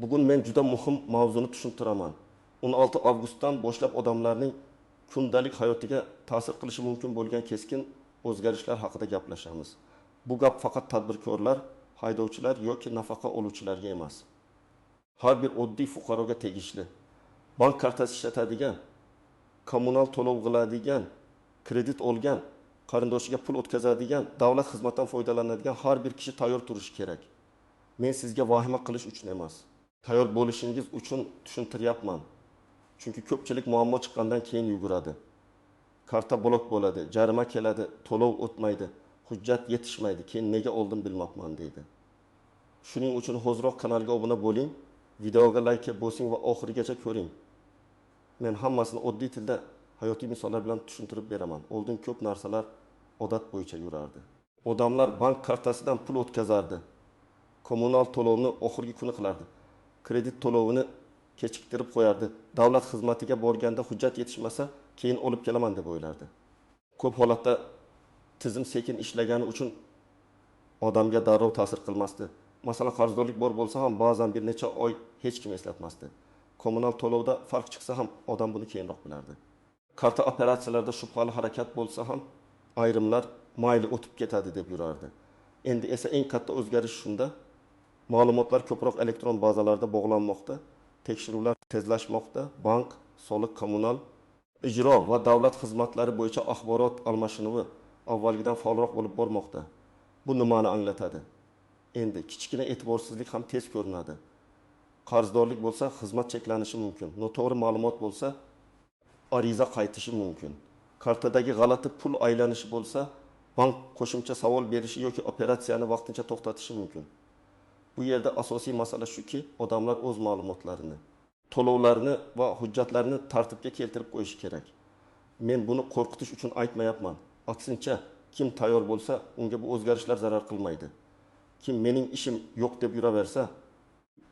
Bugun men juda muhim mavzuni tushuntiraman. 16 avgustdan boshlab odamlarning kundalik hayotiga ta'sir qilishi mumkin bo'lgan keskin o'zgarishlar haqida gaplashamiz. Bu gap faqat tadbirkorlar, haydovchilar yoki nafaqa oluvchilarga emas. Har bir oddiy fuqaroga tegishli. Bank kartasi ishlatadigan, kommunal to'lov qiladigan, kredit olgan, qarindoshiga pul o'tkazadigan, davlat xizmatidan foydalanadigan har bir kishi tayyor turishi kerak. Men sizga vahima qilish uchun emas, tayyor bo'lishingiz uchun tushuntiryapman. Chunki ko'pchilik muammo chiqqandan keyin yuguradi. Karta blok bo'ladi, jarima keladi, to'lov o'tmaydi, hujjat yetishmaydi, keyin nega oldim bilmabman deydi. Shuning uchun hoziroq kanalga obuna bo'ling, videoga like bosing va oxirigacha ko'ring. Men hammasini oddiy tilda hayotiy misollar bilan tushuntirib beraman. Oldin ko'p narsalar odat bo'yicha yurardi. Odamlar bank kartasidan pul o'tkazardi. Kommunal to'lovni oxirgi kuni qilardi. Kredit to'lovini kechiktirib qo'yardi. Davlat xizmatiga borganda hujjat yetishmasa, keyin olib kelaman deb o'ylardi. Ko'p holatda tizim sekin ishlagani uchun odamga darrov ta'sir qilmasdi. Masalan, qarzdorlik bor bo'lsa ham ba'zan bir necha oy hech kim eslatmasdi. Kommunal to'lovda farq chiqsa ham odam buni keyinroq bilardi. Karta operatsiyalarida shubhali harakat bo'lsa ham ayrimlar mayli o'tib ketadi deb yurardi. Endi esa eng katta o'zgarish shunda, ma'lumotlar ko'proq elektron bazalarda bog'lanmoqda, tekshiruvlar tezlashmoqda, bank, soliq, kommunal, ijro va davlat xizmatlari bo'yicha axborot almashinuvi avvalgidan faolroq bo'lib bormoqda. Bu nimani anglatadi? Endi kichkina e'tiborsizlik ham tez ko'rinadi. Qarzdorlik bo'lsa, xizmat cheklanishi mumkin. Noto'g'ri ma'lumot bo'lsa, ariza qaytishi mumkin. Kartadagi g'alati pul aylanishi bo'lsa, bank qo'shimcha savol berishi yoki operatsiyani vaqtincha to'xtatishi mumkin. Bu yerda asosiy masala shuki, odamlar o'z ma'lumotlarini, to'lovlarni va hujjatlarni tartibga keltirib qo'yishi kerak. Men buni qo'rqitish uchun aytmayapman. Aksincha, kim tayyor bo'lsa, unga bu o'zgarishlar zarar qilmaydi. Kim mening ishim yo'q deb yuraversa,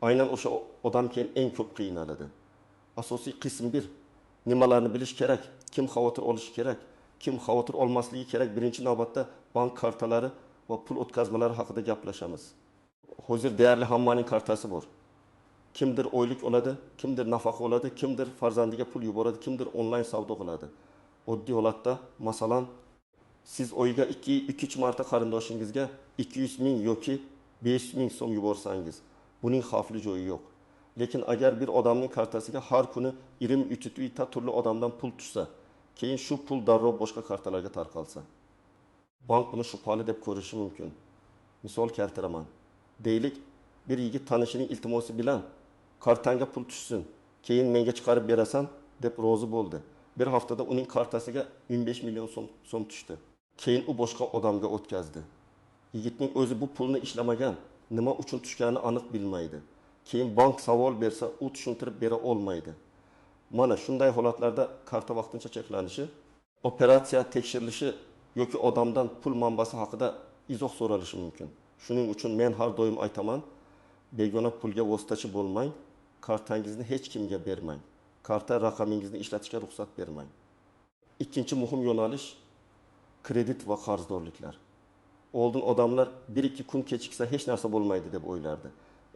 aynan o'sha odam keyin eng ko'p qiynaladi. Asosiy qism 1. Nimalarni bilish kerak, kim xavotir olishi kerak, kim xavotir olmasligi kerak. Birinchi navbatda bank kartalari va pul o'tkazmalari haqida gaplashamiz. Hozir deyarli hammaning kartasi bor. Kimdir oylik oladi, kimdir nafaqa oladi, kimdir farzandiga pul yuboradi, kimdir onlayn savdo qiladi. Oddiy holatda, masalan, siz oyiga 2-3 marta qarindoshingizga 200 ming yoki 500 ming so'm yuborsangiz, buning xavfli joyi yo'q. Lekin agar bir odamning kartasiga har kuni 20-30 turli odamdan pul tushsa, keyin shu pul darrov boshqa kartalarga tarqalsa, bank buni shubhali deb ko'rishi mumkin. Misol keltiraman. Deylik, bir yigit tanishining iltimosi bilan kartanga pul tushsin, keyin menga chiqarib berasan deb rozi bo'ldi. Bir haftada uning kartasiga 15 million so'm tushdi. Keyin u boshqa odamga o'tkazdi. Yigitning o'zi bu pulni ishlamagan, nima uchun tushganini aniq bilmaydi. Keyin bank savol bersa, u tushuntirib bera olmaydi. Mana shunday holatlarda karta vaqtincha cheklanishi, operatsiya tekshirilishi yoki odamdan pul manbasi haqida izoh so'ralishi mumkin. Shuning uchun men har doim aytaman, begona pulga vositachi bo'lmang, kartangizni hech kimga bermang. Karta raqamingizni ishlatishga ruxsat bermang. Ikkinchi muhim yo'nalish kredit va qarzdorliklar. Oldin odamlar 1-2 kun kechiksa hech narsa bo'lmaydi deb o'ylardi.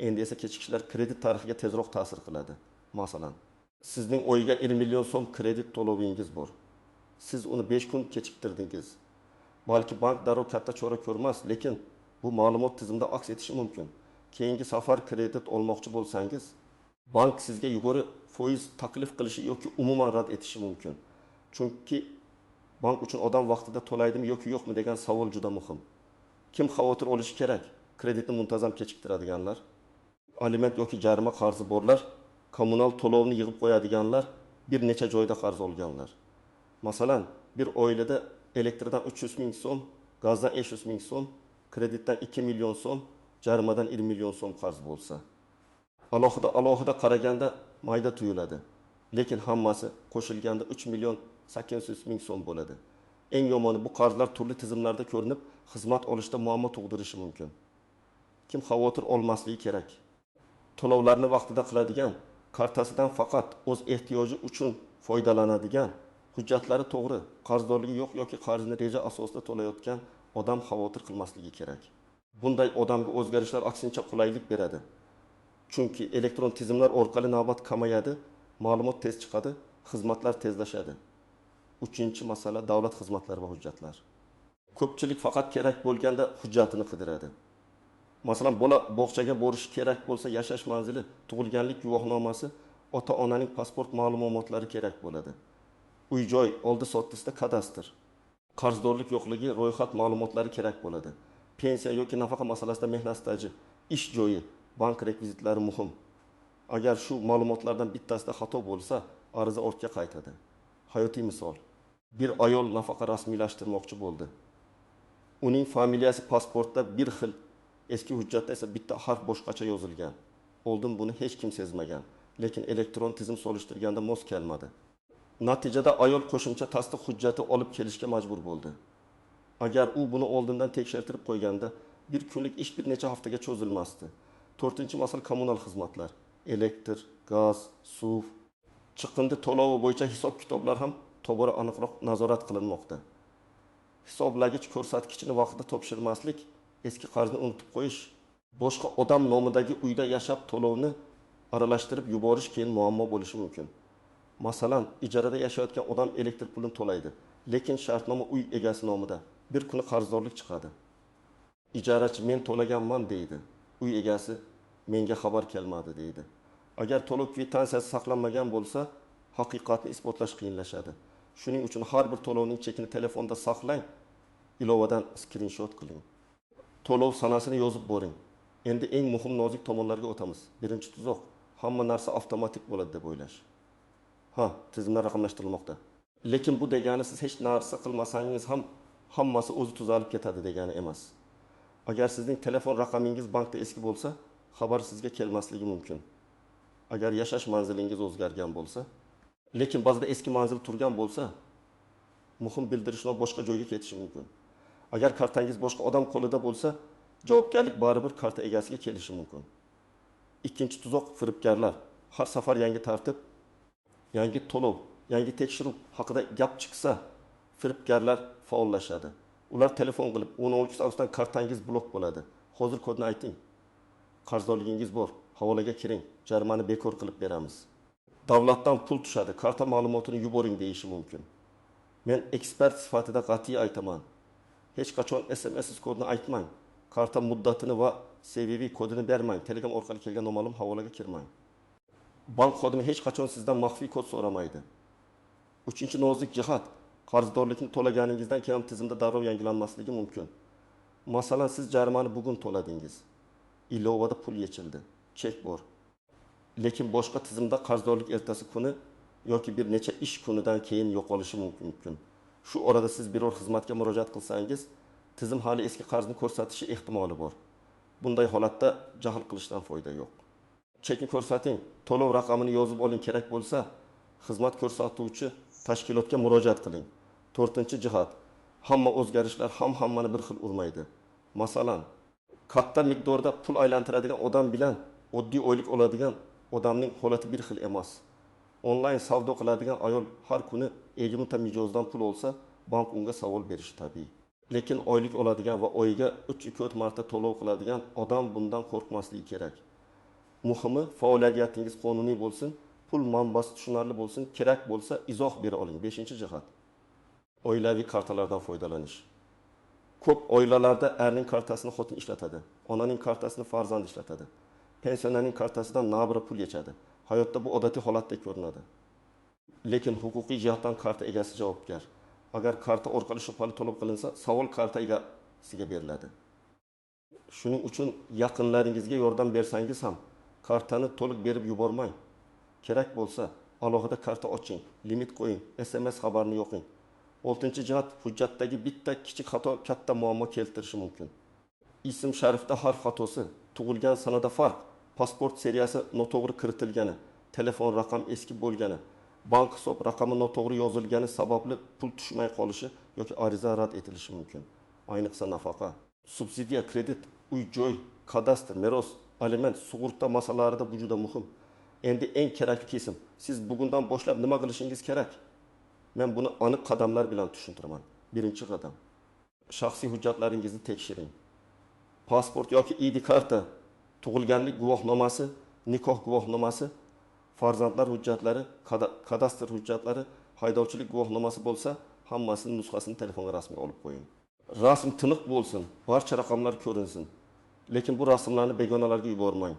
Endi esa kechikishlar kredit tarixiga tezroq ta'sir qiladi. Masalan, sizning oyiga 1 million so'm kredit to'lovingiz bor. Siz uni 5 kun kechiktirdingiz. Balki bank darrov katta chora ko'rmas, lekin bu ma'lumot tizimda aks etishi mumkin. Keyingi safar kredit olmoqchi bo'lsangiz, bank sizga yuqori foiz taklif qilishi yoki umuman rad etishi mumkin. Chunki bank uchun odam vaqtida to'laydimi yoki yo'qmi degan savol juda muhim. Kim xavotir olishi kerak? Kreditni muntazam kechiktiradiganlar, aliment yoki jarima qarzi borlar, kommunal to'lovni yig'ib qo'yadiganlar, bir necha joyda qarz olganlar. Masalan, bir oilada elektrdan 300 ming so'm, gazdan 500 ming so'm, kreditdan 2 million so'm, jarimadan 1 million so'm qarz bo'lsa. Alohida qaraganda mayda tuyuladi. Lekin hammasi qo'shilganda 3 million 800 ming so'm bo'ladi. Eng yomoni bu qarzlar turli tizimlarda ko'rinib, xizmat olishda muammo tug'dirishi mumkin. Kim xavotir olmasligi kerak? To'lovlarni vaqtida qiladigan, kartasidan faqat o'z ehtiyoji uchun foydalanadigan, hujjatlari to'g'ri, qarzdorligi yo'q yoki qarzni reja asosida to'layotgan odam xavotir qilmasligi kerak. Bunday odamga o'zgarishlar aksincha qulaylik beradi. Chunki elektron tizimlar orqali navbat kamayadi, ma'lumot tez chiqadi, xizmatlar tezlashadi. Uchinchi masala davlat xizmatlari va hujjatlar. Ko'pchilik faqat kerak bo'lganda hujjatini qidiradi. Masalan, bola bog'chaga borishi kerak bo'lsa, yashash manzili, tug'ilganlik guvohnomasi, ota-onaning pasport ma'lumotlari kerak bo'ladi. Uy-joy oldi-sotdisida kadastr, qarzdorlik yo'qligi, ro'yxat ma'lumotlari kerak bo'ladi. Pensiya yoki nafaqa masalasida mehnat staji, ish joyi, bank rekvizitlari muhim. Agar shu ma'lumotlardan bittasida xato bo'lsa, ariza ortga qaytadi. Hayotiy misol. Bir ayol nafaqa rasmiylashtirmoqchi bo'ldi. Uning familiyasi pasportda bir xil, eski hujjatda esa bitta harf boshqacha yozilgan. Oldin buni hech kim sezmagan, lekin elektron tizim solishtirganda mos kelmadi. Natijada ayol qo'shimcha tasdiq hujjati olib kelishga majbur bo'ldi. Agar u buni oldindan tekshirtirib qo'yganda, bir kunlik ish bir necha haftaga cho'zilmasdi. To'rtinchi masala kommunal xizmatlar. Elektr, gaz, suv, chiqindi to'lovi bo'yicha hisob-kitoblar ham tobora aniqroq nazorat qilinmoqda. Hisoblagich ko'rsatkichini vaqtida topshirmaslik, eski qarzni unutib qo'yish, boshqa odam nomidagi uyda yashab to'lovni aralashtirib yuborish keyin muammo bo'lishi mumkin. Masalan, ijarada yashayotgan odam elektr pulini to'laydi, lekin shartnoma uy egasi nomida. Bir kuni qarzdorlik chiqadi. Ijarachi men to'laganman deydi. Uy egasi menga xabar kelmadi deydi. Agar to'lov kvitansiyasi saqlanmagan bo'lsa, haqiqatni isbotlash qiyinlashadi. Shuning uchun har bir to'lovning chekini telefonda saqlang, ilovadan skrinshot qiling. To'lov sanasini yozib boring. Endi eng muhim nozik tomonlarga o'tamiz. Birinchi tuzoq, hamma narsa avtomatik bo'ladi deb o'ylash. Ha, tizimlar raqamlashtirilmoqda. Lekin bu degani siz hech narsa qilmasangiz ham hammasi o'zi tuzalib ketadi degani emas. Agar sizning telefon raqamingiz bankda eski bo'lsa, xabar sizga kelmasligi mumkin. Agar yashash manzilingiz o'zgargan bo'lsa, lekin ba'zida eski manzil turgan bo'lsa, muhim bildirishlar boshqa joyga ketishi mumkin. Agar kartangiz boshqa odam qo'lida bo'lsa, javobgarlik baribir karta egasiga kelishi mumkin. Ikkinchi tuzoq firibgarlar. Har safar yangi tartib, yangi to'lov, yangi tekshiruv haqida gap chiqsa, firibgarlar faollashadi. Ular telefon qilib 16 avgustdan kartangiz blok bo'ladi. Hozir kodni ayting. Qarzdorligingiz bor, havolaga kiring, jarimani bekor qilib beramiz. Davlatdan pul tushadi, karta ma'lumotini yuboring deyishi mumkin. Men ekspert sifatida qat'iy aytaman. Hech qachon SMS kodini aytmang. Karta muddatini va CVV kodini bermang. Telegram orqali kelgan noma'lum havolaga kirmang. Bank xodimi hech qachon sizdan maxfiy kod so'ramaydi. Uchinchi nozik jihat, qarzdorlikni to'laganingizdan keyin tizimda darrov yangilanmasligi mumkin. Masalan, siz jarimani bugun to'ladingiz. Ilovada pul yechildi, chek bor. Lekin boshqa tizimda qarzdorlik ertasi kuni yoki bir necha ish kunidan keyin yo'qolishi mumkin. Shu orada siz biror xizmatga murojaat qilsangiz, tizim hali eski qarzni ko'rsatishi ehtimoli bor. Bunday holatda jahl qilishdan foyda yo'q. Chekni ko'rsating, to'lov raqamini yozib oling, kerak bo'lsa xizmat ko'rsatuvchi tashkilotga murojaat qiling. To'rtinchi jihat, hamma o'zgarishlar ham hammani bir xil urmaydi. Masalan, katta miqdorda pul aylantiradigan odam bilan oddiy oylik oladigan odamning holati bir xil emas. Onlayn savdo qiladigan ayol har kuni 20 ta mijozdan pul olsa, bank unga savol berishi tabiiy. Lekin oylik oladigan va oyiga 3-4 marta to'lov qiladigan odam bundan qo'rqmasligi kerak. Muhimi, faoliyatingiz qonuniy bo'lsin, pul manbasi tushunarli bo'lsin, kerak bo'lsa izoh bera oling. 5-jihat. Oilaviy kartalardan foydalanish. Ko'p oilalarda erning kartasini xotin ishlatadi, onaning kartasini farzand ishlatadi. Pensionerning kartasidan nabira pul yechadi. Hayotda bu odatiy holatdek ko'rinadi. Lekin huquqiy jihatdan karta egasi javobgar. Agar karta orqali shubhali to'lov qilinsa, savol karta egasiga beriladi. Shuning uchun yaqinlaringizga yordam bersangiz ham kartani to'liq berib yubormang. Kerak bo'lsa, alohida karta oching, limit qo'ying, SMS xabarini yoqing. 6-jihat, hujjatdagi bitta kichik xato katta muammo keltirishi mumkin. Ism sharifda harf xatosi, tug'ilgan sanada farq, pasport seriyasi noto'g'ri kiritilgani, telefon raqam eski bo'lgani, bank hisob raqami noto'g'ri yozilgani sababli pul tushmay qolishi yoki ariza rad etilishi mumkin. Ayniqsa nafaqa, subsidiya, kredit, uy-joy, kadastr, meros, aliment, sug'urta masalalarida bu juda muhim. Endi eng kerakli kesim, siz bugundan boshlab nima qilishingiz kerak? Men buni aniq qadamlar bilan tushuntiraman. Birinchi qadam, shaxsiy hujjatlaringizni tekshiring. Pasport yoki ID karta, tug'ilganlik guvohnomasi, Nikoh guvohnomasi, farzandlar hujjatlari, kadastr hujjatlari, haydovchilik guvohnomasi bo'lsa, hammasini nusxasini telefonga rasmga olib qo'ying. Rasm tiniq bo'lsin, barcha raqamlar ko'rinsin. Lekin bu rasmlarni begonalarga yubormang.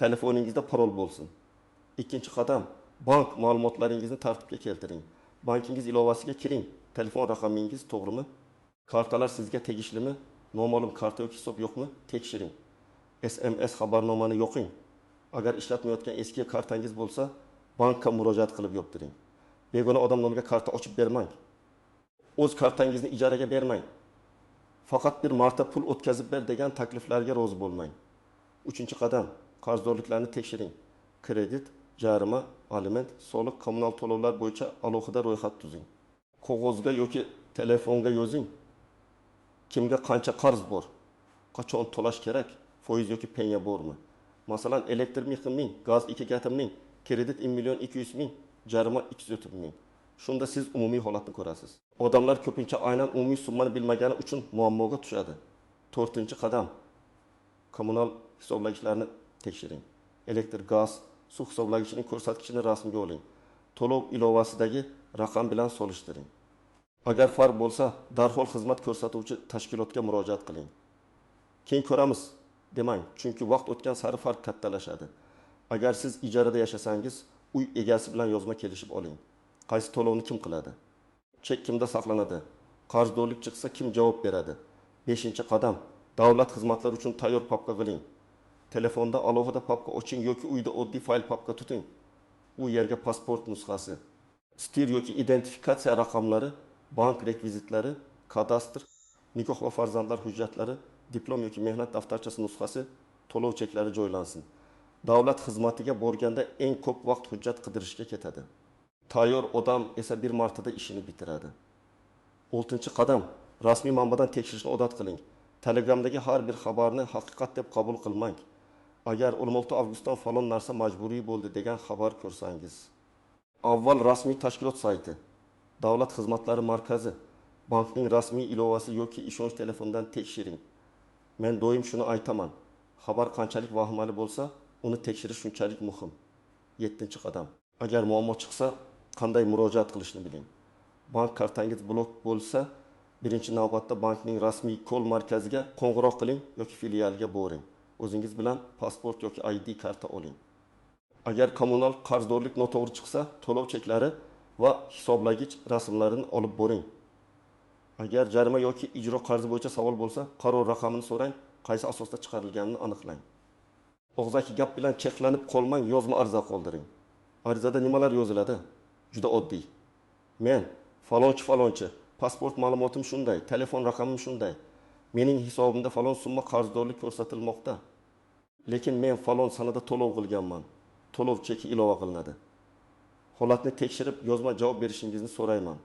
Telefoningizda parol bo'lsin. Ikkinchi qadam, bank ma'lumotlaringizni tartibga keltiring. Bankingiz ilovasiga kiring. Telefon raqamingiz to'g'rimi? Kartalar sizga tegishlimi? Noma'lum karta yoki hisob yo'qmi? Tekshiring. SMS xabarnomani yoqing. Agar ishlatmayotgan eski kartangiz bo'lsa, bankka murojaat qilib yoptiring. Begona odam nomiga karta ochib bermang. O'z kartangizni ijaraga bermang. Faqat bir marta pul o'tkazib ber degan takliflarga rozi bo'lmang. Uchinchi qadam, qarzdorliklarni tekshiring. Kredit, jarima, aliment, soliq, kommunal to'lovlar bo'yicha alohida ro'yxat tuzing. Qog'ozga yoki telefonga yozing. Kimga qancha qarz bor? Qachon to'lash kerak? Foiz yoki penya bormi? Masalan, elektr 1000, gaz 2,5 ming, kredit 1 million 200 ming, jarima 230 ming. Shunda siz umumiy holatni ko'rasiz. Odamlar ko'pincha aynan umumiy summani bilmagani uchun muammoga tushadi. To'rtinchi qadam, kommunal hisoblagichlarni tekshiring. Elektr, gaz, suv hisoblagichining ko'rsatkichini rasmga oling. To'lov ilovasidagi raqam bilan solishtiring. Agar farq bo'lsa, darhol xizmat ko'rsatuvchi tashkilotga murojaat qiling. Keyin ko'ramiz demang, chunki vaqt o'tgan sari farq kattalashadi. Agar siz ijarada yashasangiz, uy egasi bilan yozma kelishib oling. Qaysi to'lovni kim qiladi? Chek kimda saqlanadi? Qarzdorlik chiqsa kim javob beradi? Beshinchi qadam, davlat xizmatlari uchun tayyor papka qiling. Telefonda alohida papka oching yoki uyda oddiy fayl papka tuting. U yerga pasport nusxasi, STIR yoki identifikatsiya raqamlari, bank rekvizitlari, kadastr, nikoh va farzandlar hujjatlari, diplom yoki mehnat daftarchasi nusxasi, to'lov cheklari joylansin. Davlat xizmatiga borganda eng ko'p vaqt hujjat qidirishga ketadi. Tayyor odam esa bir martada ishini bitiradi. Oltinchi qadam, rasmiy manbadan tekshirishni odat qiling. Telegramdagi har bir xabarni haqiqat deb qabul qilmang. Agar 16 avgustdan falon narsa majburiy bo'ldi degan xabar ko'rsangiz, avval rasmiy tashkilot sayti, davlat xizmatlari markazi, bankning rasmiy ilovasi yoki ishonch telefonidan tekshiring. Men doim shuni aytaman. Xabar qanchalik vahimali bo'lsa, uni tekshirish shunchalik muhim. 7-qadam. Agar muammo chiqsa, qanday murojaat qilishni biling. Bank kartangiz blok bo'lsa, birinchi navbatda bankning rasmiy kol markaziga qo'ng'iroq qiling yoki filialiga boring. O'zingiz bilan pasport yoki ID karta oling. Agar kommunal qarzdorlik noto'g'ri chiqsa, to'lov cheklari va hisoblagich rasmlarini olib boring. Agar jarima yoki ijro qarzi bo'yicha savol bo'lsa, qaror raqamini so'rang, qaysi asosda chiqarilganini aniqlang. Og'zaki gap bilan cheklanib qolmang, yozma ariza qoldiring. Arizada nimalar yoziladi? Juda oddiy. Men falonchi falonchi, pasport ma'lumotim shunday, telefon raqamim shunday. Mening hisobimda falon summa qarzdorlik ko'rsatilmoqda. Lekin men falon sanada to'lov qilganman. To'lov cheki ilova qilinadi. Holatni tekshirib, yozma javob berishingizni so'rayman.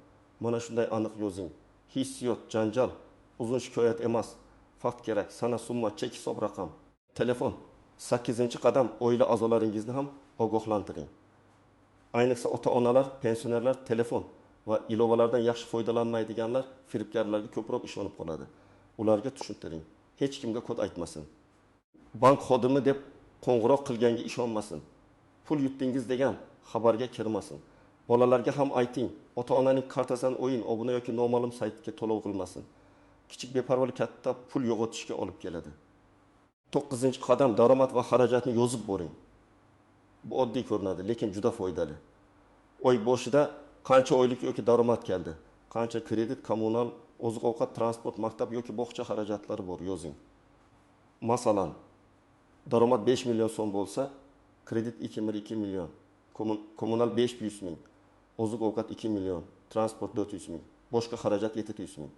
Mana shunday aniq yozing. Hissiyot, janjal, uzun shikoyat emas. Fakt kerak, sana, summa, chek, hisob raqam. Telefon. 8-qadam, oila a'zolaringizni ham ogohlantiring. Ayniqsa ota-onalar, pensionerlar telefon va ilovalardan yaxshi foydalanmaydiganlar firibgarlarga ko'proq ishonib qoladi. Ularga tushuntiring. Hech kimga kod aytmasin. Bank xodimi deb qo'ng'iroq qilganga ishonmasin. Pul yutdingiz degan xabarga kirmasin. Bolalarga ham ayting, ota-onaning kartasidan o'yin, obuna yoki noma'lum saytga to'lov qilmasin. Kichik beparvolik katta pul yo'qotishga olib keladi. 9-qadam, daromad va xarajatni yozib boring. Bu oddiy ko'rinadi, lekin juda foydali. Oy boshida qancha oylik yoki daromad keldi, qancha kredit, kommunal, oziq-ovqat, transport, maktab yoki bog'cha xarajatlari bor, yozing. Masalan, daromad 5 million so'm bo'lsa, kredit 2,2 million, kommunal 500 ming, oziq-ovqat 2 million, transport 400 ming, boshqa xarajat 700 ming.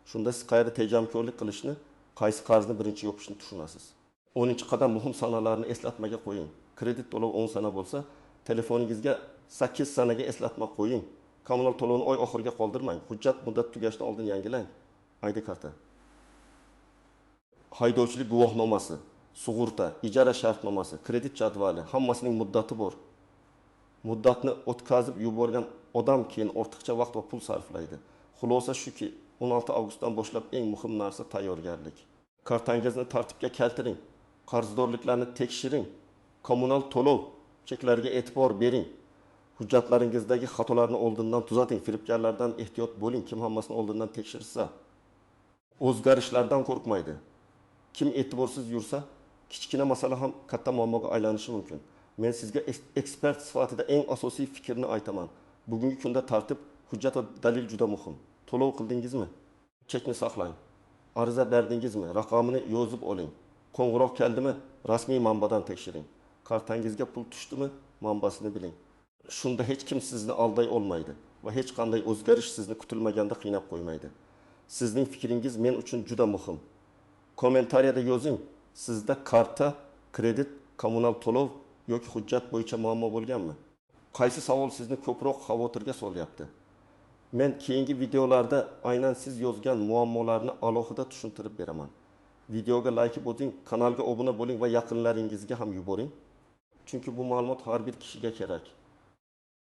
Shunda siz qayerda tejamkorlik qilishni, qaysi qarzni birinchi yopishni tushunasiz. 10-qadam, muhim sanalarni eslatmaga qo'ying. Kredit to'lov 10 sana bo'lsa, telefoningizga 8 sanaga eslatma qo'ying. Kommunal to'lovni oy oxiriga qoldirmang. Hujjat muddat tugashidan oldin yangilang. ID karta, haydovchilik guvohnomasi, sug'urta, ijara shartnomasi, kredit jadvali, hammasining muddati bor. Muddatni o'tkazib yuborgan odam keyin ortiqcha vaqt va pul sarflaydi. Xulosa shuki, 16 avgustdan boshlab eng muhim narsa tayyorgarlik. Kartangizni tartibga keltiring, qarzdorliklarni tekshiring, Kommunal to'lov cheklariga e'tibor bering. Hujjatlaringizdagi xatolarni oldindan tuzating, firibgarlardan ehtiyot bo'ling. Kim hammasini oldindan tekshirsa, o'zgarishlardan qo'rqmaydi. Kim e'tiborsiz yursa, kichkina masala ham katta muammoga aylanishi mumkin. Men sizga ekspert sifatida eng asosiy fikrni aytaman. Bugungi kunda tartib, hujjat va dalil juda muhim. To'lov qildingizmi? Chekni saqlang. Ariza berdingizmi? Raqamini yozib oling. Qo'ng'iroq keldimi? Rasmiy manbadan tekshiring. Kartangizga pul tushdimi? Manbasini biling. Shunda hech kim sizni alday olmaydi va hech qanday o'zgarish sizni kutilmaganda qiynab qo'ymaydi. Sizning fikringiz men uchun juda muhim. Kommentariyada yozing: sizda karta, kredit, kommunal to'lov yoki hujjat bo'yicha muammo bo'lganmi? Qaysi savol sizni ko'proq xavotirga solyapti? Men keyingi videolarda aynan siz yozgan muammolarni alohida tushuntirib beraman. Videoga layk bosing, kanalga obuna bo'ling va yaqinlaringizga ham yuboring. Chunki bu ma'lumot har bir kishiga kerak.